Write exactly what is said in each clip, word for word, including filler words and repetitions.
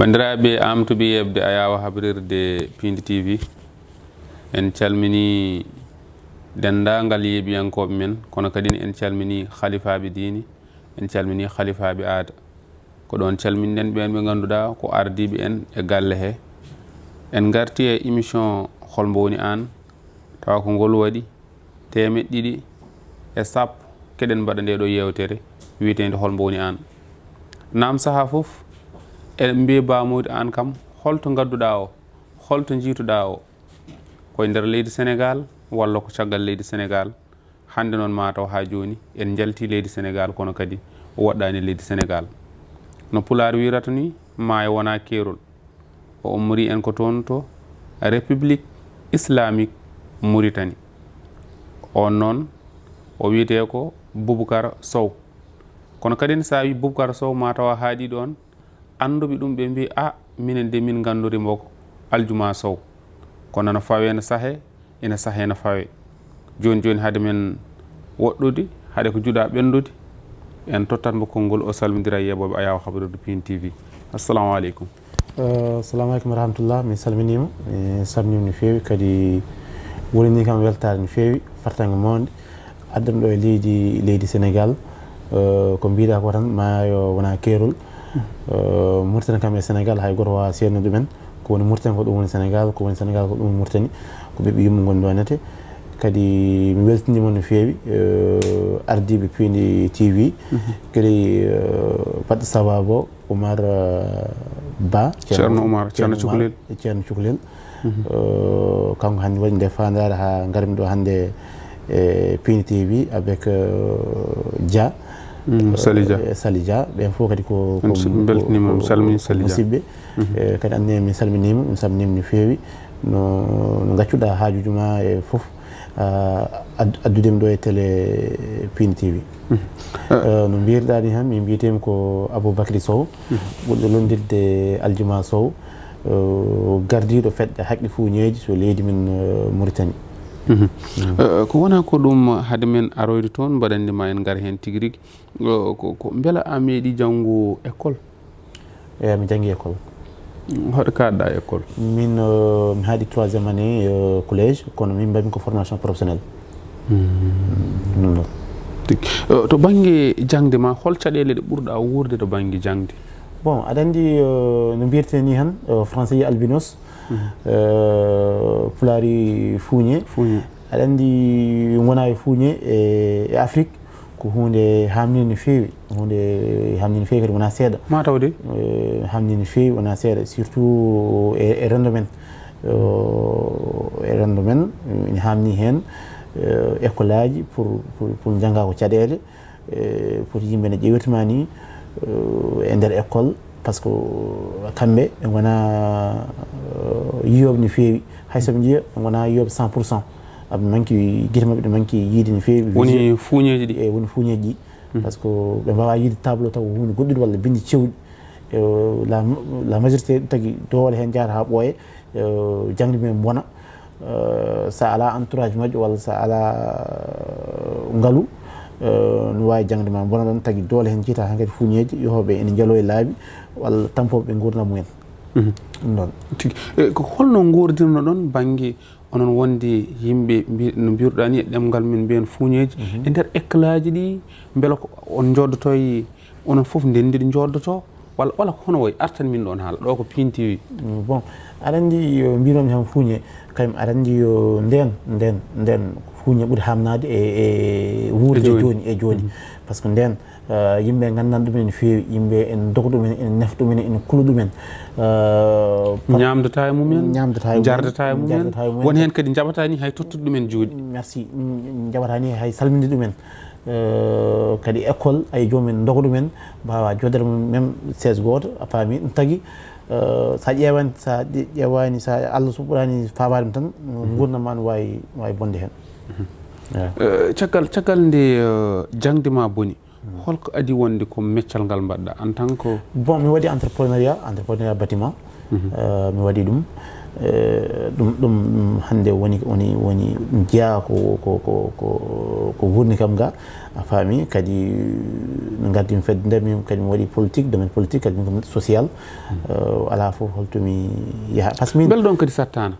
Banndiraaɓe, am tuɓi yeɓde Ayaawo habrirde Piindi T V. En calminii denndaangal yeeɓiyankooɓe men, kono kadi en calminii halifaaɓe diine, en calminii halifaaɓe aada. Ko ɗoon calminɗen ɓeen ɓe ngannduɗaa ko ardiiɓe en e galle he. En ngarti e émission Hol mbo woni aan? Tawa ko ngol waɗi teemeɗɗe ɗiɗi e sappo keɗen mbaɗa nde ɗo yeewtere wiyeteende Hol mbo woni aan? Naam, sahaa fof eɗen mbiya Ba Mody, aan kam, holto ngadduɗaa o? Holto njiituɗaa o? Ko e nder leydi Senegaal walla ko caggal leydi Senegaal? Hannde noon, maa taw haa jooni en njaltii leydi Senegaal, kono kadi o woɗɗaani leydi Senegaal. No Pulaar wiyrata ni, maayo wonaa keerol. O ummorii en ko toon to République Islamique Mauritanie. Oon noon, o wiyetee ko Boubacar Sow. Kono kadi, so a wii Boubacar Sow, maa taw a haaɗi ɗoon, annduɓe ɗum ɓe mbii, "A, minen de min nganndori mbo ko Aljuma Sow." Kono no fawee no sahee, ina sahee no fawee. Jooni jooni, hade men woɗɗude, hade ko juɗa ɓenndude, en tottat mbo konngol, o salmindira e yeeɓooɓe Ayaawo habrirde Piindi T V. Assalamu aleykum. Eh, assalamu aleykum wa rahmatullah. Mi salminiima. Mi salminiima no feewi, kadi wonanii kam weltaare no feewi, fartaŋŋe mawnde. Addan ɗo e leydi, leydi Senegaal, eh, ko mbiɗa ko tan, maayo wona keerol. Eh, Mauritanie kam e Senegaal hay gooto waawaa seednude ɗumen. Ko woni Mauritanie ko ɗum woni Senegaal, ko woni Senegaal ko ɗum woni Mauritanie. Ko ɓiɓɓe yumma ngoni ɗo nete. Kadi mi weltiniima no feewi, eh, ardiiɓe Piindi T V, kadi, eh, baɗɗo sabaabu o, Oumar, eh, Ba, Ceerno Oumar, Ceerno Cukalel. Ceerno Cukalel. Eh, kanko hannde waɗi nde faandaare haa ngarmi ɗo hannde e Piindi T V avec, eh, Dia. Mm, Sali Dia. Eh, Sali Dia. Ɓen fof kadi ko, ko, en s-, ko, beltaniima, ko, mi salmini ko Sali Dia. Musidɓe. Eh, kadi anne mi salminiima, mi salminiima no feewi. No, no ngaccuɗaa haajuuji ma e fof, ah, ad-, addude mi ɗo e télé Piindi T V. Eh, no mbiyirɗaa ni han, min mbiyeteemi ko Aboubacry Sow, ɓurɗo lonndirde Aljuma Sow, eh, gardiiɗo fedde haqqe fuuñeeji to leydi men, eh, Mauritanie. Eh, ko wona ko ɗum, hade men aroyde toon, mbaɗande ma en ngar heen tigi rigi. Eh, ko, ko, mbela a meeɗi janngo école? Eeyi, mi janngi école. Hoɗo kaaɗɗaa école? Min, eh, mi haaɗi troisième année, eh, collège, kono min mbaɗmi ko formation professionnelle. Ɗum ɗo. Tigi. Eh, to bannge jaŋde ma, hol caɗeele ɗe ɓurɗaa wuurde to bannge jaŋde? Bon, aɗa anndi, eh, no mbiyetee ni han, eh, français yi albinos, eh, pulaari fuuñe. Fuuñe. Aɗa anndi wonaa e fuuñe e, e Afrique, ko huunde haamninde no feewi, huunde haamninde no feewi kadi wonaa seeɗa. Ma taw de? Eh, haamninde no feewi wonaa seeɗa, surtout e, e renndo men. Eh, e renndo men, ina haamni heen, eh, école aji pour, pour, pour njannga ko caɗeele, eh, pour yimɓe ne ƴeewirta ma ni, eh, e nder école, par ce que kamɓe ɓe ngonaa, eh, yiyooɓe no feewi. Hay so ɓe njiya, ɓe ngonaa yiyooɓe cent pour cent. Aɓe manki, gite maɓɓe ɗe manki yiide no feewi. Woni fuuñeeji ɗi? Eeyi, woni fuuñeeji ɗi. Par ce que ɓe mbaawaa yiide tableau taw ko huunde goɗɗude walla binndi cewɗi. Eh, la, la majorité tagi doole heen jaata haa ɓooya, eh, jaŋde men bona. Eh, so a alaa entourage moƴƴo walla so a alaa, eh, ngalu, eh, no waawi jaŋde ma bona ɗoon, tagi doole heen jiita heen kadi fuuñeeji, yahooɓe ene njalo e laabi walla tampooɓe nguurndam mumen. Ɗum ɗoon. Tigi. Eh, ko holno nguurdirnoɗon bannge onon wonde yimɓe mbi-, no mbiruɗaa ni e ɗemngal men mbiyen fuuñeeji, e nder école aji ɗi, mbela ko on njooddotoo e onon fof ndenndi ɗo njooddotoo, walla, walla ko hono wayi? Artan min ɗoon haala, ɗo ko Piindi T V. Mm, bon, aɗa anndi yo mbinomi tan fuuñe, kañum aɗa anndi yo ndeen, ndeen, ndeen fuuñe ɓuri haamnaade e, e wuurde e jooni, e jooni. Par ce que ndeen, eh, yimɓe nganndan ɗumen no feewi, yimɓe en ndoga ɗumen, en nefta ɗumen, en kula ɗumen. Eh, par- Ñaamdataa e mumen, ñaamdataa e mumen, njardataa e mumen. Njardataa e mumen. Won heen kadi njaɓataa ni hay tottude ɗumen juuɗe. Merci. Mm, njaɓataa ni hay salminde ɗumen. Eh, kadi école, ay joom en ndoga ɗumen, mbaawaa joodere mum même chaise gooto, a faami, ɗum tagi, eh, so a ƴeewaani, so a ƴe-, ƴeewaani, so a, Allah suɓɓoraani faabaade ɗum tan, nguurndam ma no waawi, waawi bonde heen. Eeyi. Eh, caggal, caggal nde, eh, jaŋde ma boni, holko adii wonde ko meccal ngal mbaɗɗaa en tant que? Bon, mi waɗi entrepreneuriat, entrepreneuriat bâtiment. Eh, mi waɗi ɗum. Eh, ɗum ɗum hannde woni woni woni ɗum jeyaa ko ko ko ko ko wurni kam ga. A faami? Kadi no ngardi mi fedde nde min kadi mi waɗi politique, domaine politique, kadi min ko neɗɗo social. Eh, alaa fof holto mi yaha, par ce que min mbele ɗon kadi sattaana?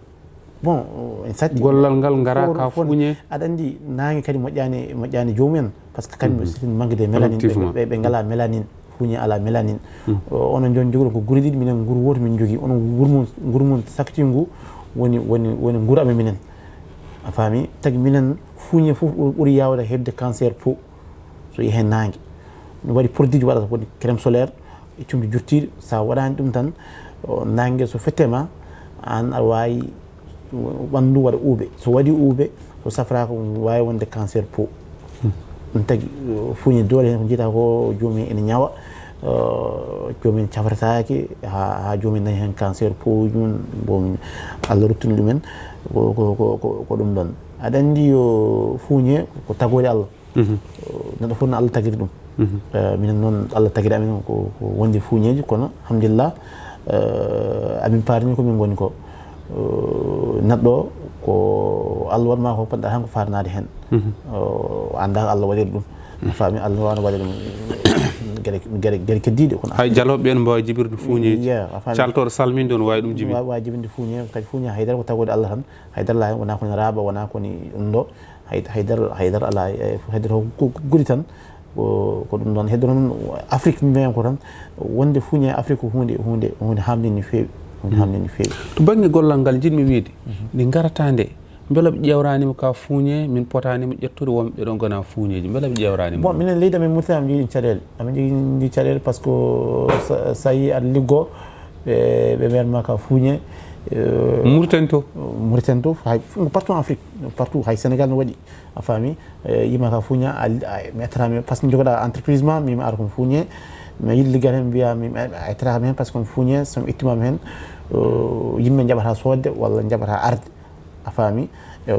Bon, en satti. Gollal ngal ngara ka fuuñe. Aɗa anndi naange kadi moƴƴaani moƴƴaani joomum en, par ce que kamɓe c'est une manque de mélanine, ɓe ngalaa mélanine. Fuuñe alaa mélanine. Onon jooni njogiɗon ko guri ɗiɗi, minen nguru wooto min njogii. Onon nguru mon nguru mon sakkitingu ngu woni woni woni nguru amen minen. A faami? Tagi minen fuuñe fof ɓuri yaawde heɓde cancer peau. So yehi heen naange, no waɗi produit ji waɗata woni crème solaire e cumdi jurtiiɗi. So a waɗaani ɗum tan, naange so fette ma, aan aɗa waawi ɓanndu waɗa uube. So waɗii uube, so safraaka, waawi wonde cancer peau. Ɗum tagi fuuñe doole heen ko njiyata ko joomum en ene ñawa, joomum en cafretaake haa joomum en daña heen cancer peau. Jum bon, Allah ruttini ɗumen ko ko ko ko ɗum ɗon. Aɗa anndi yo fuuñe ko tagoore Allah. Neɗɗo fof no Allah tagiri ɗum. Minen noon Allah tagiri amin ko wonde fuuñeeji, kono alhamdulillah, amin paarni ko min ngoni ko. Neɗɗo ko Allah waɗ ma ko, poɗɗa tan ko faarnaade heen. Annda ko Allah waɗiri ɗum. A faami? Allah no waawno waɗde ɗum. Geɗe geɗe geɗe keddiiɗe kono. Hay jalooɓe ɓe no mbaawi jibirde fuuñeeji. Caltooɗo salminde o no waawi ɗum jibinde. Waawi jibinde fuuñe, kadi fuuñe haydara ko tagoore Allah tan. Haydara alaa heen, wonaa ko ne raaɓa, wonaa ko ne ɗum ɗo. Hay haydara haydara alaa e fof, haydara ko guri tan. Ko ko ɗum ɗon heddo noon. Afrique mbiyan ko tan wonde fuuñe e Afrique ko huunde huunde huunde haamnde no feewi. Huunde haamnde no feewi. To bannge gollal ngal njiɗmi wiide, nde ngarata nde, mbela ɓe ƴeewraani mo ka fuuñe, min potaani mo ƴettude wonɓe ɗo ngona fuuñeeji, mbela ɓe ƴeewraani mo? Bon, minen leydi amen Mauritanie amin njogii ɗum caɗeele, amin njogii ɗum caɗeele par ce que so a yii aɗa liggo, ɓe ɓe mbiyatma ka fuuñe. Mauritanie to? Mauritanie to, hay partout en Afrique, partout, hay Sénégal no waɗi. A faami? Yima ka fuuñe, mi ettata mi, par ce que jogoɗa entreprise ma, mi mi ara kon fuuñe, mi yiɗi liggade heen, mbiya mi a ettata mi heen par ce que on fuuñe, so mi ittima mi heen, yimɓe njaɓata soodde walla njaɓata arde. A faami?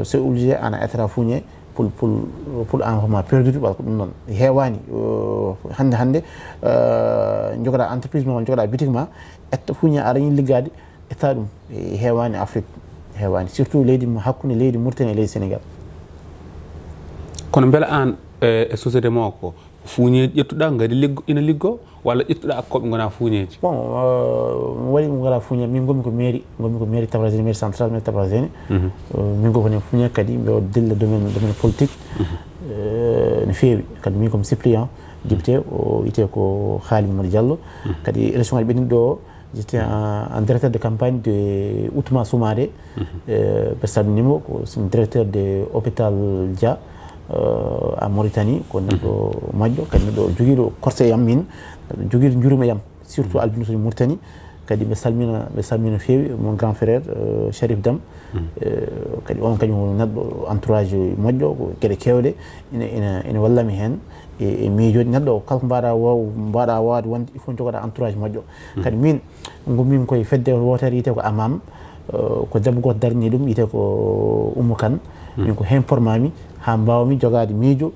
C'est obligé ana ettata fuuñe pour pour pour an homa perdude walla ko ɗum noon heewaani. Hannde hannde jogoɗa entreprise ma walla jogoɗa boutique ma, etta fuuñe, a dañi liggade, etta ɗum heewaani Afrique, heewaani surtout leydi hakkunde leydi Mauritanie e leydi Sénégal. Kono mbela aan e société ma o ko fuuñe ƴettuɗa ngari liggo ina liggo walla ƴettuɗa ak koɓe ngona fuuñeeji? Bon, mi waɗi mo ngala fuuñe, min ngonmi ko mairie, ngonmi ko mairie Tabrazini, mairie centrale, mairie Tabrazini. Min ngonmi ko fuuñe kadi mbiɗo dilla domaine domaine politique. No feewi. Kadi min komi suppléant député, o wiyetee ko Khaly Mamadou Diallo. Kadi élection ngaji ɓennuɗi ɗo, j'étais un directeur de campagne de Outma Soumaré. Ɓe salminimo, ko directeur de hôpital Dia en Mauritanie, ko neɗɗo moƴƴo, kadi neɗɗo jogiiɗo korse yam min, jogiiɗo njurum e yam, surtout albinos e Mauritanie. Kadi ɓe salmina ɓe salmina feewi mon grand frère Sharif Dam. Kadi on kañum woni neɗɗo entourage moƴƴo, geɗe kewɗe ina ina ina wallami heen e miijooji. Neɗɗo kala ko mbaɗa waw mbaɗa wawde wonde, il faut jogoɗa entourage moƴƴo. Kadi min ngonmi koye fedde wootere wiyetee ko amam, ko debbo gooto darni ɗum wiyetee ko Oumou Kane. Min ko heen pormami haa mbawmi jogaade miijo,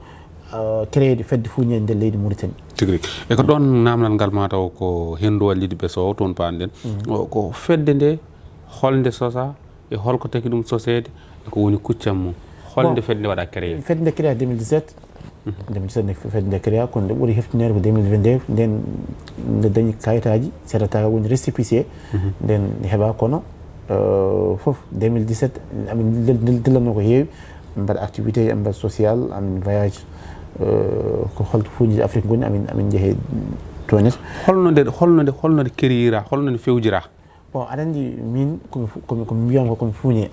créede fedde fuuñe nder leydi Mauritanie. Tigi rigi. E ko ɗoon naamnal ngal ma taw ko henndu wallidi ɓe sowo toon paanɗen. Ko fedde nde holnde sosa, e holko taki ɗum soseede, e ko woni kuccam mum? Holnde fedde nde waɗa créé? Fedde nde créé deux mille dix-sept. Deux mille dix-sept nde fedde nde créé, kono nde ɓuri heftineede ko deux mille vingt-deux. Nden nde dañi kayitaaji seeɗa tawa woni récépissé. Nden heɓa kono fof deux mille dix-sept amin dillanno ko heewi. Amin mbaɗa activité, amin mbaɗa social, amin voyage. Ko holto fuuñeeji Afrique ngoni, amin amin njehe tonet. Holno nde holno nde holno nde créira, holno nde fewjira? Bon, aɗa anndi min komi komi komi mbiyan ko komi fuuñe.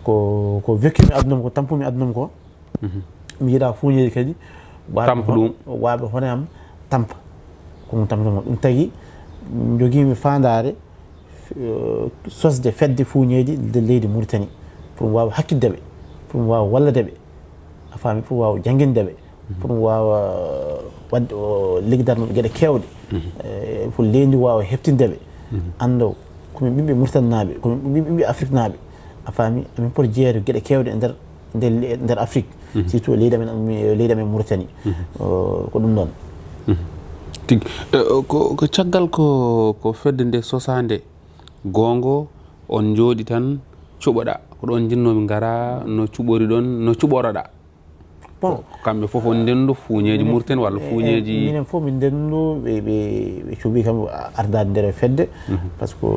Ko ko wekkumi aduna am ko, tampumi aduna am ko. Mi yiɗa fuuñeeji kadi waɓe tampa ɗum, waɓe hono am tampa. Ko ɗum tampata mo. Ɗum tagi jogiimi faandaare sosde fedde fuuñeeji nder leydi Mauritanie, pour mi waawa hakkitde ɓe, pour mi waawa wallade ɓe. A faami? Pour waawa jannginde ɓe, pour mi waawa waɗde o liggidarno geɗe keewɗe. Pour leydi waawa heɓtinde ɓe, annda komin ɓiɓɓe Mauritanie naaɓe, komin ɓiɓɓe Afrique naaɓe. A faami? Emin poti jeyeede geɗe keewɗe e nder nder nder Afrique. Surtout e leydi amen leydi amen Mauritanie. Ko ɗum ɗon. Tigi. Ko ko caggal ko ko fedde nde sosaande goongo On njooɗi tan cuɓoɗa, ko ɗoon njinnoomi ngara, no cuɓori ɗon, no cuɓoroɗa. Bon. Ko kamɓe fof on ndendu fuuñeeji Murten walla fuuñeeji? Minen fof min ndendu ɓe ɓe ɓe cuɓi kam ardaade nder fedde. Par ce que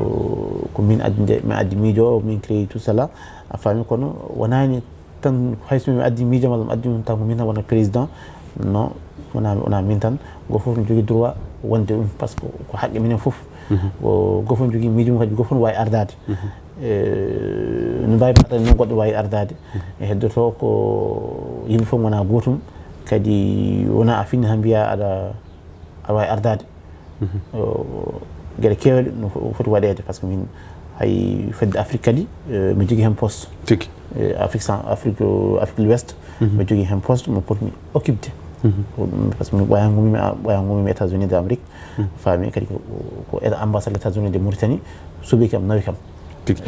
ko min addi nde mi addi miijo o, min créé tout cela, a faami. Kono wonaani tan, hay so mi addi miijo walla mi addi ɗum tan ko min tan wona président. Non, wona wona min tan. Gooto fof no jogii droit wonde ɗum, par ce que ko haqqe minen fof. Gooto fof no jogii miijo mum, kadi gooto fof no waawi ardaade. No mbaawi ardaade noon, goɗɗo waawi ardaade. E heddotoo ko yimɓe fof ngonaa gootum, kadi wonaa a finni tan mbiyaa aɗa aɗa waawi ardaade. Geɗe keewɗe no foti waɗeede, par ce que min hay fedde Afrique kadi, mi jogii heen poste. Tigi. Afrique cent Afrique Afrique de l'Ouest, mi jogii heen poste mo potmi occupde. Par ce que min ɓooyaa ngummimi ɓooyaa ngummimi États-Unis de Amérique. Faami kadi ko ambassade États-Unis de Mauritanie suɓii kam, nawi kam. Tigi.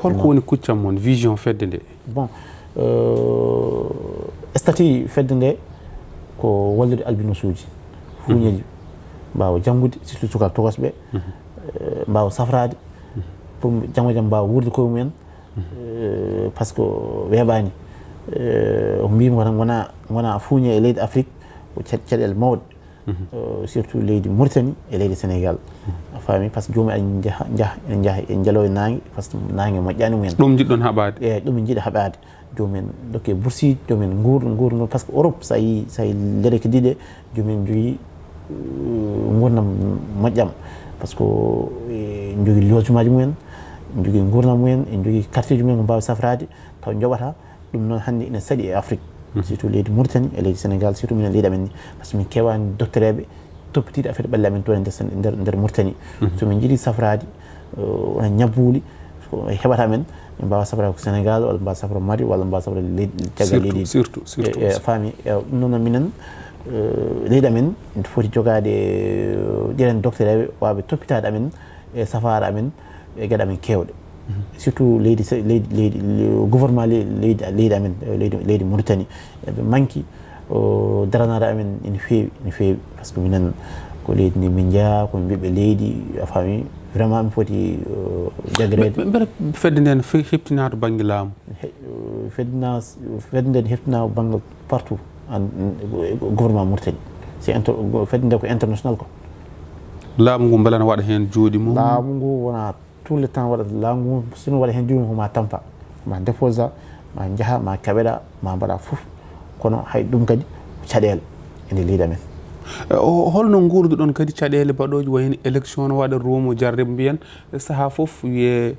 Holko woni kuccam mon, vision fedde nde? Bon, statut fedde nde ko wallude albinosuuji, fuuñeeji, mbaawa janngude, surtout sukaaɓe tokosɓe, mbaawa safraade, pour janngo jam mbaawa wuurde koye mumen. Par ce que weeɓaani, ko mbiymi ko tan, ngona ngona fuuñe e leydi Afrique ko caɗ- caɗeele mawɗe. Surtout leydi Mauritanie e leydi Sénégal. A faami, par ce que joomum en njaha njaha ene njaha e njalo e naange, par ce que naange moƴƴaani mumen. Ɗum njiɗɗon haɓaade? Eeyi, ɗum njiɗi haɓaade. Joomum en dokke bursiiji, joomum en nguur nguur nguur, par ce que Europe, so a yii so a yii leyɗe keddiiɗe, joomum en njogii nguurndam moƴƴam, par ce que njogii logement ji mumen, njogii nguurndam mumen, en njogii quartier ji mumen ko mbaawi safraade taw njoɓata. Ɗum noon hannde ina saɗi e Afrique, surtout leydi Mauritanie e leydi Sénégal, surtout minen leydi amen ni, par ce que min keewaani doktoreeɓe toppitiiɗo affaire ɓalli amen toon e nder nder Mauritanie. So min njiɗi safraade wona ñabbuuli, ko heɓata men, min mbaawa safraade ko Sénégal walla mbaawa safra Mali walla mbaawa safra leydi caggal leydi. Surtout surtout. Faami. Ɗum noon minen leydi amen foti jogaade ɗiɗen doktoreeɓe waawɓe toppitaade amen e safaara amen e geɗe amen keewɗe. Surtout leydi leydi leydi gouvernement leydi leydi amen leydi leydi Mauritanie, eɓe manki o daranaade amen ene feewi ene feewi, par ce que minen ko leydi ndi min njeyaa, ko min ɓiɓɓe leydi, a faami. Vraiment mi foti jaggareede. Mbele fedde nden heɓtinaa to bannge laamu? Fedde nden heɓtinaa bannge partout. Gouvernement Mauritanie, c'est fedde nde ko international ko. Laamu ngu mbele ne waɗa heen juuɗe mum? Laamu ngu wona tout le temps waɗata laamu ngu, sino waɗa heen juuɗe mum ko ma tampa, ma déposa, ma njaha ma kaɓeɗa, ma mbaɗa fof. Kono hay ɗum kadi ko caɗeele e nder leydi amen. Holno nguurduɗon kadi caɗeele baɗooje wayno élection no waɗa ruumo jarriba mbiyen sahaa fof wiye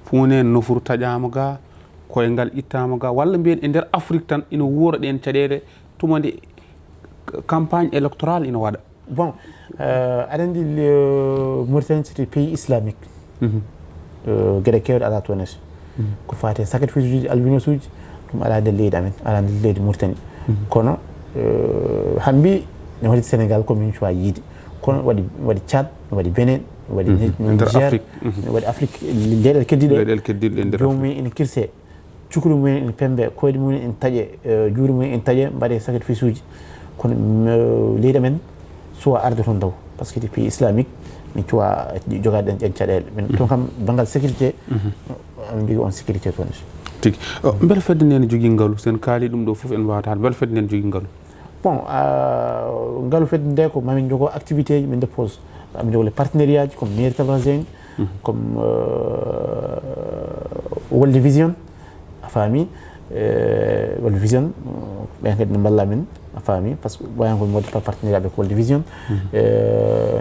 puune nofuru taƴaama ga, koyngal ittaama ga, walla mbiyen e nder Afrique tan ina wuura ɗeen caɗeele tuma nde campagne électorale ina waɗa? Bon, aɗa anndi Mauritanie c'est un pays islamique. Geɗe keewɗe alaa toon ete. Ko faati e sacrifice uji albinosuuji, ɗum alaa nder leydi amen, alaa nder leydi Mauritanie. Kono hambi ne waɗi Sénégal ko min cuwa yiide, kono waɗi waɗi Tchad, waɗi Bénin, waɗi Niger, waɗi Afrique leyɗeele keddiiɗe. Leyɗeele keddiiɗe nder Afrique. Joomum en ene kirse, cukuli mumen ene pembe, koyɗe mumen ene taƴe, juuɗe mumen ene taƴe, mbaɗe sacrifice uji. Kono leydi amen suwa arde toon daw, par ce que pays islamique min cuwa jogaade ɗen ɗen caɗeele. Min toon kam banngal sécurité, amin njogii on sécurité toon. Tigi. Mbele fedde nde ne jogii ngalu? Sen kaali ɗum ɗo fof en mbawata haalde, mbele fedde nde ne jogii ngalu? Bon, ngalu fedde nde ko mamin jogo activité ji, min dépose, amin jogo les partenariat ji comme mairie Tabrazen, comme World Vision, a faami. World Vision, ɓen kadi ne mballa min, a faami, par ce que wayan ko mi waɗi par partenariat avec World Vision.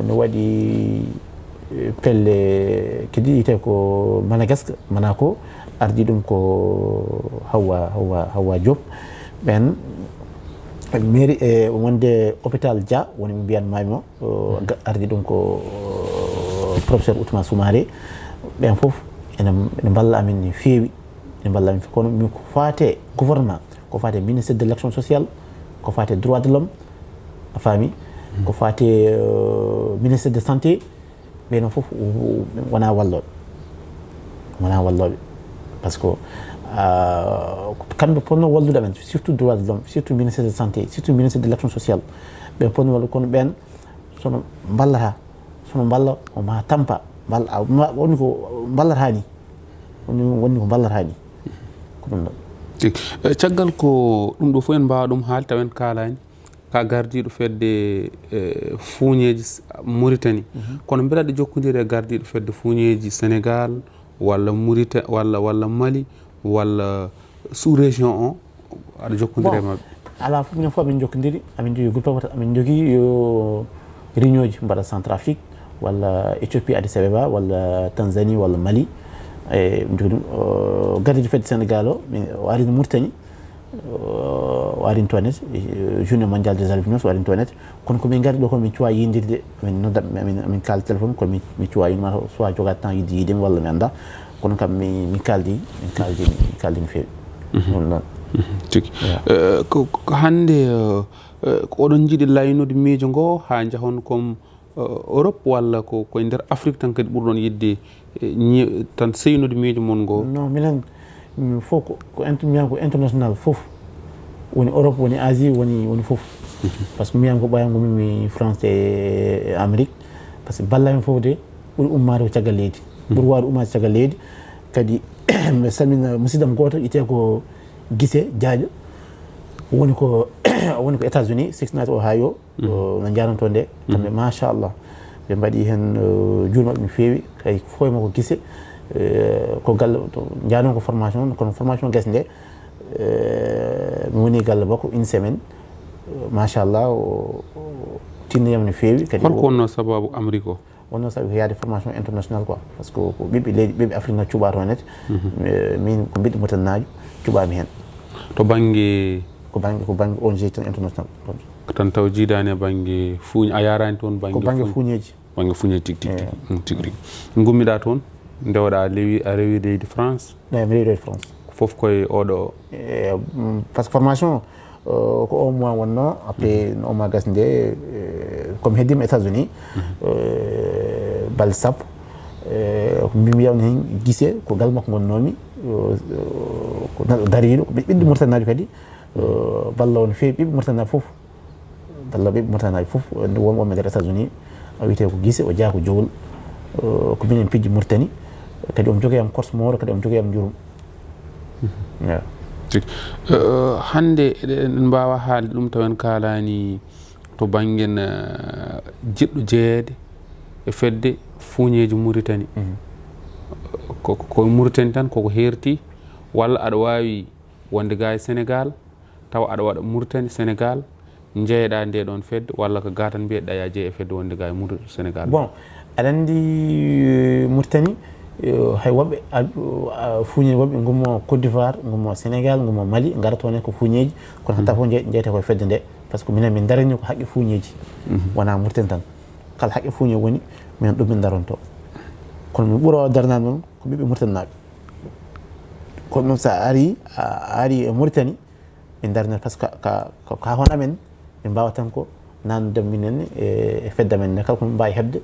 No waɗi pelle kadi wiyetee ko Madagascar, Manako, ardi ɗum ko Hawa Hawa Hawa Diop. Ɓen mairie e wonde hôpital Dia woni ɓe mbiyan maymo, ardi ɗum ko professeur Ousmane Soumaré. Ɓen fof ene mballa amin no feewi, ene mballa amin, kono min ko faate gouvernement, ko faate ministère de l'action sociale, ko faate droit de l'homme, a faami, ko faate ministère de santé. Ɓe noon fof wona wallooɓe, wona wallooɓe, par ce que kamɓe ponno wallude amen, surtout droit de l'homme, surtout ministère de santé, surtout ministère de l'action sociale. Ɓe ponno wallude, kono ɓen sono mballata, sono mballa o ma tampa mballa woni ko mballata ni. Woni, woni ko mballata ni. Ko ɗum ɗo. Tigi. Eh, caggal ko ɗum ɗo fof en mbaawa ɗum haali taw en kaalaani ka gardiiɗo fedde, eh, fuuñeeji s-, Mauritanie. Mhm. Kono mbela aɗa jokkondiri e gardiiɗo fedde fuuñeeji Sénégal, walla Mauritanie, walla, walla Mali, walla sous-région o, aɗa jokkondiri e Bon, maɓɓe? Alaa fof, minen fof amin njokkondiri, amin njogii groupe WhatsApp, amin njogii yo réunion ji mbaɗa Centrafrique, walla Éthiopie, Addis Abeba, walla Tanzanie, walla Mali. E, min njogii ɗum, o, gardiiɗo fedde Sénégal o, min, o ari no Mauritanie, o, o ari no toon, e, journée mondiale des albinos, o ari no toon. Kono ko min ngari ɗo ko min cuwa yindirde, min nodda, min, min, min kaala téléphone, ko min, min cuwa yindirde, soit jogaade temps yiɗde yiide mi walla mi annda. Kono kam mi, mi kaaldi, mi kaaldi, mi kaaldi no feewi. Mhm. Ɗum noon. Mhm. Tigi. Ya. Eh, ko, ko hannde, eh, eh, ko oɗon njiɗi laynude miijo ngo haa njahon comme, eh, Europe walla ko, ko e nder Afrique tan kadi ɓurɗon yiɗde, eh, ñi-, tan seynude miijo mon ngo? Non, minen, min fof ko, ko inter-, mbiyan ko international fof. Woni Europe, woni Asie, woni, woni fof. Mhm. Par ce que mbiyan ko ɓayango min mi France e Amérique. Par ce que balla men fof de, ɓuri ummaade ko caggal leydi. Mhm. Ɓuri waawde ummaade caggal leydi. Kadi, mi salmina musidɗam gooto, wiyetee ko Gise Jaaƴo. Woni ko, woni ko États-Unis, Cincinnati, Ohio. Mhm. O, no njaranto nde, kamɓe, mhm, machallah. Ɓe mbaɗi heen, o, juuɗe maɓɓe no feewi, kay fof e makko Gise. E, ko galle, to, njanon ko formation, kono formation gasi nde, e, mi woni galle makko une semaine. E, machallah, o, o tinniyam no feewi. Kadi holko o wonno sababu Amérique o? Wonno sabu ko yaade formation international quoi. Par ce que ko ɓiɓɓe leydi, ɓiɓɓe Afrique na cuɓaa toon net. Mhm. Eh, min ko ɓiɗɗo Mauritanie naajo, cuɓaami heen. To bannge? Ko bannge, ko bannge O N G tan international. Ko tan taw jiidaani e bannge fuuñ-, a yaaraani toon bannge? Ko bannge fuuñ-, fuuñeeji. Bannge fuuñeeji tigi tigi. Eh. Tigi. Mm, tigi rigi. Ngummiɗaa toon, ndewoɗaa a lewi, a rewi leydi France? Eeyi, mi rewi leydi France. Ko fof koye oɗo? Eh, mm, par ce que formation, euh, ko un mois wonno, après, mhm, no un mois gasnde, euh, comme heddima États-Unis, mhm, euh, balɗe sappo, euh, ko mbi-, mi yawna heen Gise, ko galle makko ngonnoomi, euh, euh, ko neɗɗo dariiɗo, ko ɓe-, ɓiɗɗo Mauritanie naajo kadi, euh, balloowo no feewi ɓiɓɓe Mauritanie naaɓe fof. Balloowo ɓiɓɓe Mauritanie naaɓe fof, won, wonɓe nder États-Unis, o wiyetee ko Gise, o jeyaa ko Jowol, euh, ko minen pijji Mauritanie, kadi omo jogii am course mawɗo, kadi omo jogii am njurum. Mhm. Ya. Tigi. Eh, hannde eɗen, eɗen mbaawa haalde ɗum tawa en kaalaani to bannge, eh, jiɗɗo jeyeede e fedde fuuñeeji Mauritanie. Mhm. Ko, ko, ko Mauritanie tan koko heerti, walla aɗa waawi wonde ga e Sénégal, tawa aɗa waɗa Mauritanie, Sénégal, njeyeɗaa nde ɗoon fedde, walla ko ga tan mbiyeɗaa ya jeeye e fedde wonde ga e Mauritanie, Sénégal? Bon, aɗa anndi, euh, Mauritanie, euh, hay woɓɓe, a, a, fuuñeeji woɓɓe ngummo Côte d'Ivoire, ngummo Sénégal, ngummo Mali, ngara toon ko fuuñeeji, kono hatta, mhm, fof nje-, njeyete ko e fedde nde, par ce que minen min darani ko haqqe fuuñeeji, mhm, wonaa Mauritanie tan. Kala haqqe fuuñe woni, minen ɗum min daronto. Kono min ɓura daranaade noon ko ɓiɓɓe Mauritanie naaɓe. Kono noon so a ari, a, a ari e Mauritanie, min darnata par ce que ka, ka, ka hono amen, min mbaawa tan ko naatnude minen e, e fedde amen nde, kala ko min mbaawi heɓde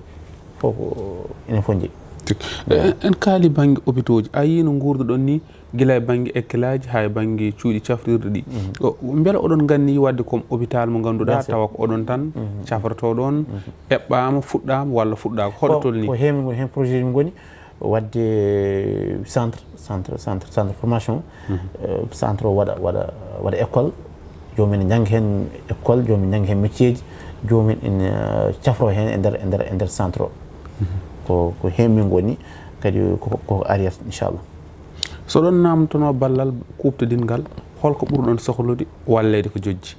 fof ko enen fof njeyi. Tigi. En, en kaali bannge hôpitaux ji, a yii no nguurduɗon ni, gila e bannge ekkelaaji haa e bannge cuuɗi cafrirɗi ɗi. Mhm. O, mbela oɗon nganni waɗde comme hôpital mo ngannduɗaa, bien sûr, tawa ko oɗon tan, mhm, cafrotoo ɗoon, mhm, eɓɓaama, fuɗɗaama walla fuɗɗaaka, hoɗo tolni? Ko heen, ko heen projet ji ngoni, waɗde centre, centre, centre, centre formation. Mhm. Euh, centre o waɗa, waɗa, waɗa école, joomum en njannga heen école, joomum en njannga heen métier ji, joomum en, euh, cafro heen e nder, e nder, e nder centre o. Mhm. Ko, ko heen min ngoni, kadi ko, ko, ko ariyat, inchallah. So ɗon naamtonoo ballal kuuɓtodinngal, holko ɓurɗon sohlude walleede ko jojji?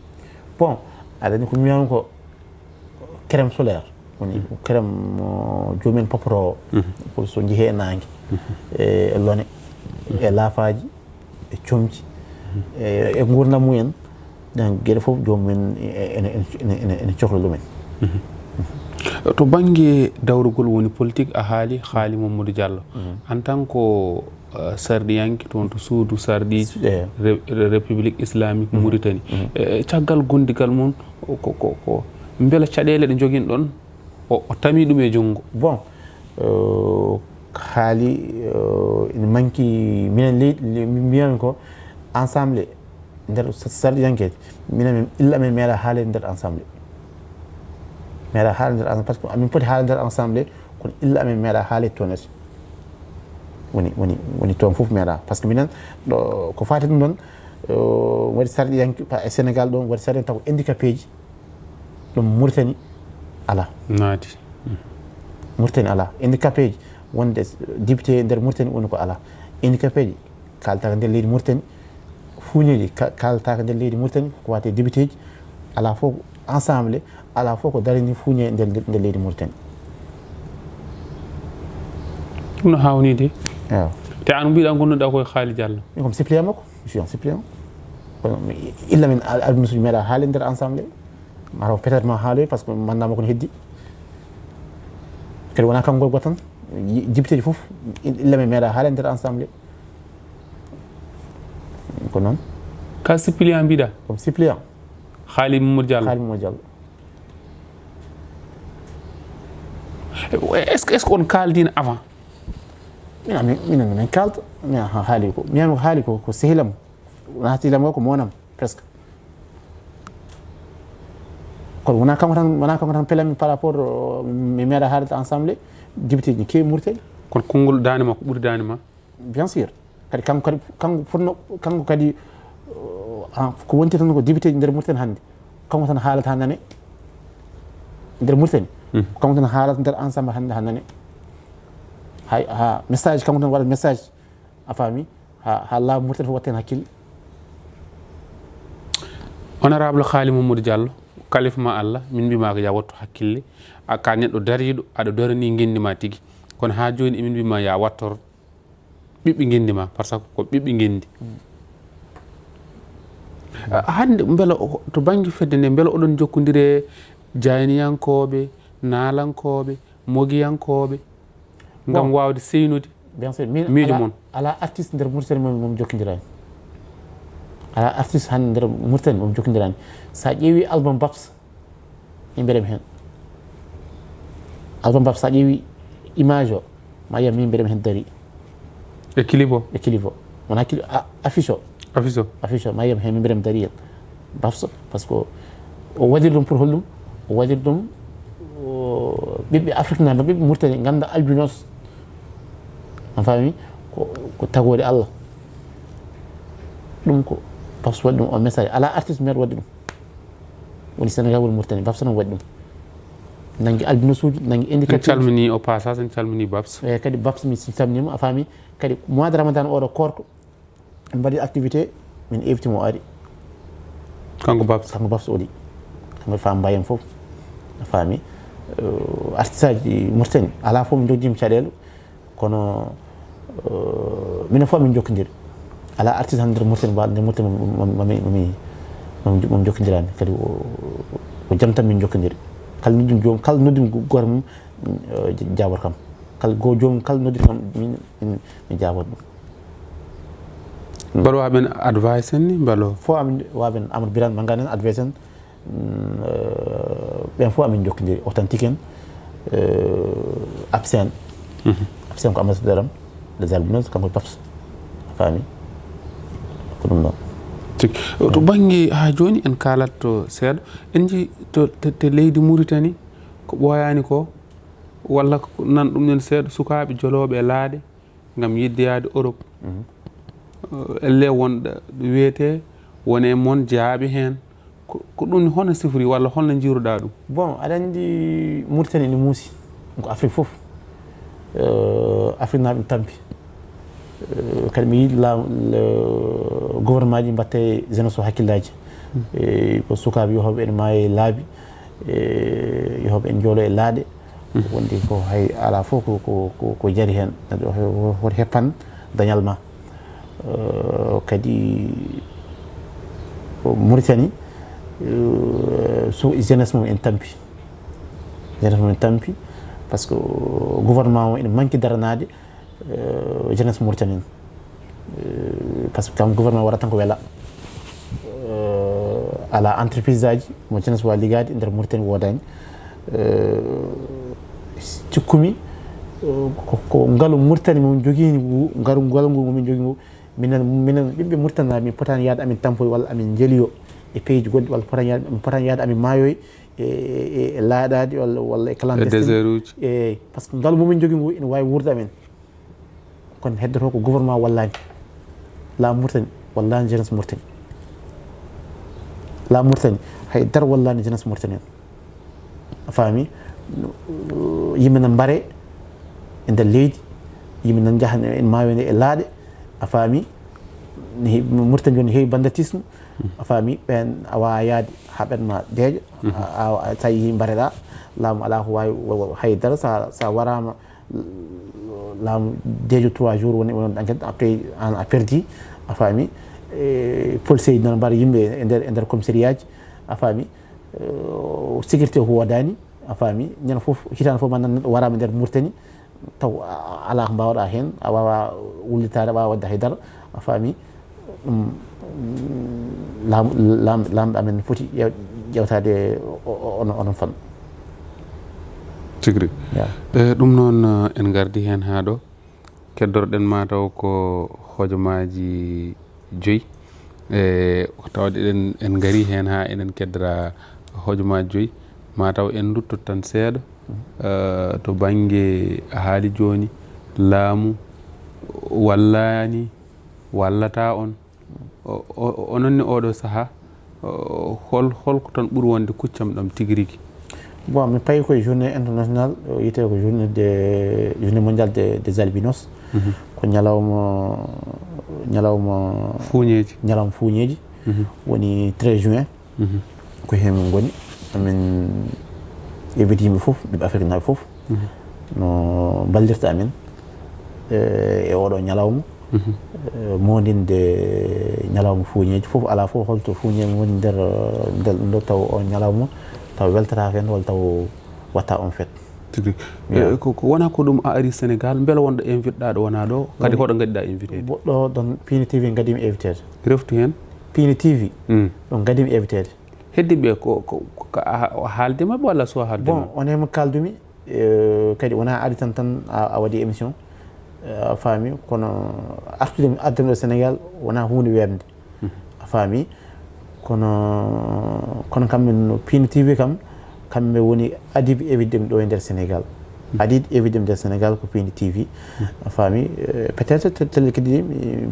Bon, aɗa anndi ko mi wiyata ko crème solaire, woni, mhm, crème, euh, joomum en paporoo o, mhm, pour so njehii e naange, mhm, e lone, e laafaaji, e comci, mhm, e, e nguurndam mum en, ɗeen geɗe fof joomum en ene, ene, ene, ene, ene cohla ɗum en. Mhm. To bannge dawrugol woni politique, a haali, haali Mamadou Diallo. Mhm. En tant que, euh, sarɗiyanke toon to suudu sarɗi, eeyi, Re-, Re-, République Islamique, mhm, Mauritanie. Mhm. Eh, caggal gondigal mon, ko, ko, ko mbela caɗeele ɗe njoginɗon, o, o tami ɗum e junngo? Bon, euh, haali, euh, ene manki minen leydi, le-, mi-, mbiyami ko ensemble nder sa-, sarɗiyanke, minen min illa min meeɗa haaleede nder ensemble. Meeɗa haaleede nder ensemble, par ce que amin poti haaleede nder ensemble, kono illa amin meeɗa haaleede toon. Woni, woni, woni toon fof meeɗa. Par ce que minen, ɗo, ko faati ɗum ɗoon, o, waɗi sarɗiyanke, pa-, e Sénégal ɗoon, waɗi sarɗiyanke taw ko handicapé ji, ɗum Mauritanie alaa. Naati. Mauritanie alaa. Handicapé ji, wonde député nder Mauritanie woni ko alaa. Handicapé ji, kaaltaaka nder leydi Mauritanie, fuuñeeji, ka-, kaaltaaka nder leydi Mauritanie, ko wate député ji, alaa fof ensemble, alaa fof ko darani fuuñe nder, nder leydi Mauritanie. Ɗum no haawni de. Ewa. Te aan mbiɗa gonnuɗa koye Haali Jallo. Min komi suppléant makko, je suis un suppléant. Kono mi, illa min al-, albinos uji meeɗa haale nder ensemble. Mataw peut-être ma haaloy, par ce que mandat makko no heddi. Kadi wona kanko gooto tan, yi-, député ji fof, illa min meeɗa haale nder ensemble. Ko noon. Ka suppléant mbiɗa? Komi suppléant. Haali Mamadou Diallo. Haali Mamadou Diallo. Est-ce que, est-ce que on kaaldiino avant? Minen, minen, minen kaalta. Minen haali ko, minen haali ko, ko sehilam. Wona sehilam ko, ko monam, presque. Kono wona kanko tan, wona kanko tan pelami par rapport, euh, mi meeɗa haalde ensemble, député ji keewi Mauritanie. Kono konngol daande ma ko ɓuri daande ma? Bien sûr. Kadi kanko kadi, kanko fotno, kanko kadi, uh, ah, ko wonti tan ko député ji nder Mauritanie hannde. Kanko tan haalata haa nane nder Mauritanie. Kanko tan haalata nder ensemble hannde haa nane. Hay, ha message, kanko tan waɗa message. A faami? Ha, ha laamu Mauritanie fof watta heen hakkille. Honorable Haali Mamadou Diallo, kalifa ma Allah, min mbiy ma ko ya wattu hakkille. A ka neɗɗo dariiɗo, aɗa darani ngenndi ma tigi. Kono haa jooni emin mbiy ma ya wattor ɓiɓɓe ngenndi ma, par ce que ko ɓiɓɓe ngenndi. Ah, hannde mbela o-, to bannge fedde nde, mbela oɗon njokkondiri e jayniyankooɓe, naalankooɓe, mogiyankooɓe, ngam waawde seynude miijo mon? Alaa artiste nder Mauritanie mo, mo mi jokkondiraani. Alaa artiste hannde nder Mauritanie mo mi jokkondiraani. So a ƴeewi album Babs, min mbeɗa mi heen. Album Babs, so a ƴeewi image o, ma yiyam min mbeɗa mi heen darii. E clip o? E clip o. Wona clip, a-, affiche o. Affiche o. Affiche o, ma yiyam heen min mbeɗa mi darii heen. Babs, par ce que o waɗiri ɗum pour holɗum? O waɗiri ɗum, o, ɓiɓɓe Afrique naaɓe, ɓiɓɓe Mauritanie ngannda albinos. A faami? Ko, ko tagoore Allah. Ɗum ko Babs waɗi ɗum, o message. Alaa artiste meeɗa waɗde ɗum. Woni Sénégal, woni Mauritanie. Babs tan waɗi ɗum. Nanngi albinos uji, nanngi handicapé uji. En calminii au passage, en calminii Babs. Eeyi, kadi Babs, mi salminiima, a faami. Kadi mois de Ramadan oɗo koorko, en mbaɗi activité, min invité mo, o ari. Kanko Babs? Kanko Babs Oli. Kanko faam mbayen fof. A faami? Euh, artiste aji Mauritanie, alaa fof mi jogdiima caɗeele. Kono, euh, minen fof min njokkondiri. Alaa artiste hannde nder Mauritanie, mbaɗo nder Mauritanie mo, mo, mo, mo, mo, mo, mo jokkondiraani. Kadi o, o jam tan min njokkondiri. Kala noddu joom, kala noddu gooto mum, euh, ja-, jaabor kam. Kala go joom, kala noddu kam, min, min, min jaabor ɗum. Mbalo amen advice en ni, mbalo? Fof amen, waɓen Amadou Birane Mangane en, advice en. Mm, euh, ɓen fof amin njokkondiri, Authentique en, euh, Absen. Absen ko ambassadeur am, les albinos, kanko e Babs. A faami? Ko ɗum ɗon. Tigi. To bannge haa jooni en kaalat to seeɗa. En njii to, to, to leydi Mauritanie, ko ɓooyaani ko, walla ko nan ɗum en seeɗa, sukaaɓe jolooɓe e laaɗe, ngam yiɗde yahde Europe. Eh, elle wonɗo wiyetee, won e mon jeyaaɓe heen. Ko, ko ɗum, hono sifori walla holno njiiruɗaa ɗum? Bon, aɗa anndi Mauritanie ene muusi, ko Afrique fof. Eh, Afrique naaɓe ene tampi. Eh, kadi mi yiɗi la, le, gouvernement ji mbaɗta e jeunesse o hakkillaaji. Eh, ko sukaaɓe yahooɓe ene maaya e laabi, eh, yahooɓe ene njoolo e laaɗe. Wonde ko hay alaa fof ko, ko, ko, ko jari heen. Neɗɗo he-, hoto heppan dañal ma. Eh, kadi ko Mauritanie, eh, so jeunesse mum en tampi. Jeunesse mum en tampi, par ce que gouvernement o ene manque daranaade, eh, jeunesse Mauritanie. Eh, par ce que kam gouvernement waɗata tan ko wela. Eh, alaa entreprise aji mo jeunesse waawi liggaade nder Mauritanie, woodaani. Eh, cikkumi, eh, ko, ko ngalu Mauritanie mo min njogii ngu, ngalu, ngalu ngu mo min njogii ngu. Minen, minen ɓiɓɓe Mauritanie, min potaani yahde amin tampoy walla amin njeloyo e pays ji goɗɗi, walla potaani yahde, min potaani yahde amin maayoy e, e, e laaɗaade walla, walla e clandestin. E désert uji. Eeyi, par ce que ngalu mo min njogii ngu ene waawi wuurde amen. kono heddoto ko gouvernement wallani. Laamu Mauritanie wallani jeunesse Mauritanie. Laamu Mauritanie hay dara wallani jeunesse Mauritanie. A faami? Yimɓe nan mbare e nder leydi, yimɓe nan njaha e maayo nde e laaɗe. A faami? Mauritanie joni heewi banditisme. A faami? Ɓen a wawa yaade ha ɓen ma deeƴo. Sa yi mbareɗa, laamu ala ko wawi hay dara. Sa waraama laamu deejo trois jours woni woni enquête, après an a perdi. A faami? E policier ji nan mbara yimɓe e nder e nder commissariat ji. A faami? Sécurité ko wodani. A faami? Ñande fof, hitande fof ma nan neɗɗo waraama nder Mauritanie, taw ala ko mbawɗa heen, a wawa wullitaade, a wawa wadde haydara. A faami? Ɗum laamɗo amen foti ƴeewtaade. Onon fannu. Tigi rigi. E ɗum noon, en ngardi heen haa ɗo. Keddorɗen mataw ko hojomaaji joyi. E tawde eɗen en ngari heen haa eɗen keddora hojomaaji joyi, mataw en nduttot tan seeɗa to bannge a haali jooni, laamu wallaani, wallata on. Onon ne oɗo saha, hol holko tan ɓuri wonde kuccam ɗam tigi rigi? Bon, mi payi koye journée internationale, o yiyete ko journée de journée mondiale de, des albinos. Ko ñalawma ñalawma fuuñeeji. Ñalawma fuuñeeji. Woni treize juin. Ko heen min ngoni. Amin invite yimɓe fof, ɓiɓɓe Afrique naaɓe fof, no mballirta amin e oɗo ñalawma. Mondinde ñalawma fuuñeeji fof, ala fof holto fuuñeeji woni nder nder ɗum ɗo, taw on ñalawma taw weltata heen walla taw watta on fête. Tigi. Ko wona ko ɗum a ari Sénégal, mbela wonɗo invite ɗa ɗo wona ɗo kadi hoɗo ngaɗiɗa invité? Ɗo ɗon Pini T V ngadimi invité. Reftu heen? Pini T V. Ɗo ngadimi invité. Heddiɓe ko ko a haalde maɓɓe walla so haalde maɓɓe? Bon, on heen kaldumi. Kadi wona ari tan tan a waɗi émission, a faami, kono artude mi addana ɗo Sénégal wona huunde weeɓnde. A faami? Kono kono kamɓe no Pini T V kam, kamɓe woni adiiɓe invité mi ɗo e nder Sénégal. Adiiɗo invité mi nder Sénégal ko Pini T V. A faami? Peut-être telle kadi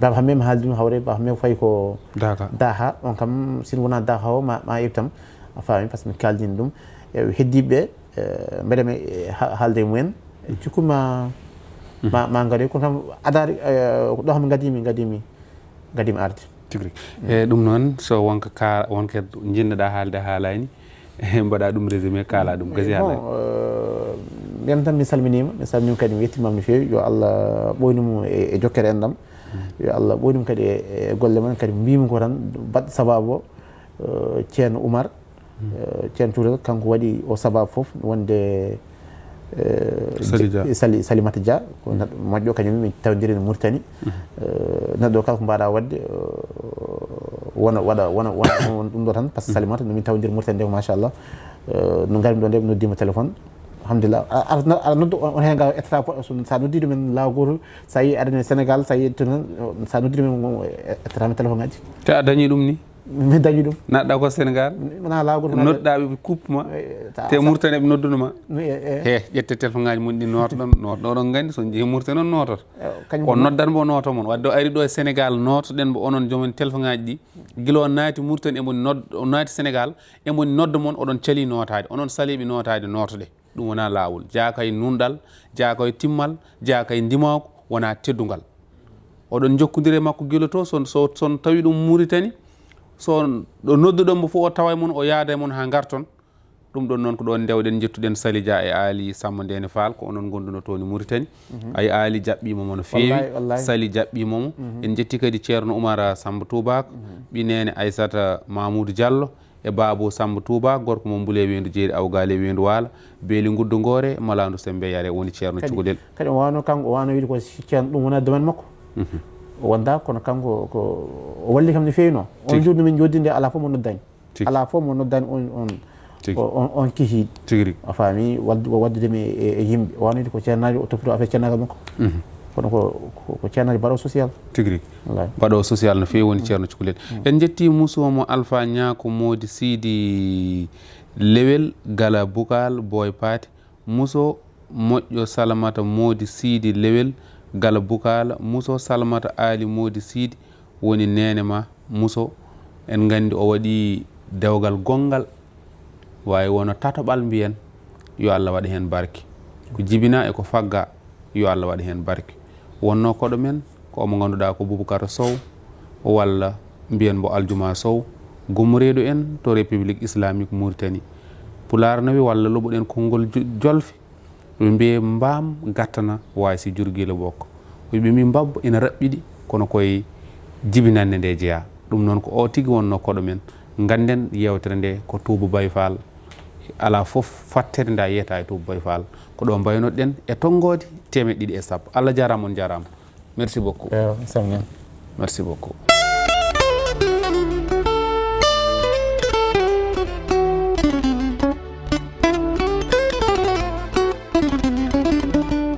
Baba Hamme mi haaldi ɗum, hawre Baba Hamme fayi ko Daha. On kam sin wona Daha o ma ma iwtam. A faami? Par ce que mi kaaldini ɗum e heddiiɓe ɓe. Mbeɗa mi haalde e mumen, cikku ma ma ngaɗoy, kono kam adaade ɗo kam ngadimi ngadimi ngadimi arde. Tigi rigi. E ɗum noon, so wonko ka wonko jinnoɗa haalde a haalani, mbaɗa ɗum résumé, kaala ɗum gasi haalani. Mbiyam tan mi salminima, mi salminima kadi mi yettimama no feewi. Yo Allah ɓoynu mo e jokkere enɗam. Yo Allah ɓoynu mo kadi e golle mon. Kadi mbimi ko tan baɗɗo sababu o, Ceerno Oumar. Ceerno Touré, kanko waɗi o sababu fof wonde Salimata Dia ko neɗɗo moƴƴo, kañum min tawdiri no Mauritanie. Neɗɗo kala ko mbaɗa waɗde wona waɗa wona wona ɗum ɗo tan, par ce que Salimata no min tawdiri Mauritanie nde ko machallah. No ngarmi ɗo nde ɓe noddima téléphone, alhamdulillah. Aɗa noddu on heen ngaw ettata goɗɗo, sa noddi ɗumen laawol gootol, sa yi aɗa ne Sénégal, sa yi to noon, sa noddi ɗumen ettata mi téléphone ngaji. Te a dañi ɗum ni? Mi dañi ɗum. Naɗɗa ko Sénégal. Wona laawol gootol. Nodɗa ɓe kuppuma. Te Mauritanie ɓe noddunuma. He ƴette téléphone ngaji mon ɗi notoɗon, notoɗon, oɗon gandi so jeehi Mauritanie on nototo. On noddan mo o noto mon. Wadde o ari ɗo e Sénégal, notoɗen mo onon joom en téléphone ngaji ɗi. Gila o naati Mauritanie emo nod o naati Sénégal, emo nodda mon, oɗon cali notade. Onon saliɓe notade, notoɗe. Ɗum wona laawol. Jaaka e nunɗal, jaaka e timmal, jaaka e ndimaagu, wona teddungal. Oɗon njokkondiri e makko gila to, son so son tawi ɗum Mauritanie, so ɗo nodduɗon mo fof o tawa e mon, o yaada e mon haa ngarton. Ɗum ɗon noon ko ɗoon ndewɗen, njettuɗen Sali Dia e Aali Sammba Ndeene Faal, ko onon ngonduno toon e Mauritanie. Ayi Aali jaɓɓiima mo no feewi. Sali jaɓɓiima mo. En njetti kadi Ceerno Oumar Sammba Tuubaak, ɓii neene Aysata Mamoudou Diallo, e Baabo Sammba Tuuba, gorko mo Mbule Weendu Jeeri, Awgaale Weendu Waala, Beeli Nguddo Ngoore, Malaandu Semmbe Yare, woni Ceerno Cukalel. Kadi o waawno kanko, o waawno wiide ko ceerno, ɗum wonaa domaine makko. O wonda, kono kanko ko o walli kam no feewi noon. On jour no min njooɗdi nde, alaa fof mo noddani. Alaa fof mo noddani on on on kihiiɗi. Tigi rigi. A faami, waddu- waddude mi e e yimɓe. O waawno wiide ko ceernaajo, o toppitoo affaire ceernaagal makko. Kono ko ko- ko ceernaajo baɗoowo social. Tigi rigi. Baɗo social no feewi woni Ceerno Cukalel. En njetti muso mo Alfa Ñaako Moodi Siidi Lewel Gala Bukal Boy Paate. Muso moƴƴo Salamata Moodi Siidi Lewel Gala Bukaala, Muso Salmata Aali Moodi Siidi woni neene ma, Muso. En nganndi o waɗi dewgal gonngal, waawi wona tataɓal mbiyen, yo Allah waɗ heen barke. Ko jibina e ko fagga, yo Allah waɗ heen barke. Wonnoo koɗo men ko omo ngannduɗaa ko Bubakar Sow, walla mbiyen mbo Aljuma Sow, gummoreeɗo en to République Islamique Mauritanie. Pulaar no wi walla loɓuɗen konngol jo-, jolfe, ɓe mbiye mbaam gattana waawi si jurgiila bokko. Ɓe mbi mbabba ina raɓɓiɗi, kono koye jibinannde nde jeyaa. Ɗum noon ko o tigi wonnoo koɗo men. Ngannden yeewtere nde ko Tuuba Baay Faal. Alaa fof fattere nde a yiyata e Tuuba Baay Faal. Ko ɗo mbaynoɗen e tonngoode teemeɗɗe ɗiɗi e sappo. Allah jaaraama, on jaaraama. Merci beaucoup. Merci beaucoup.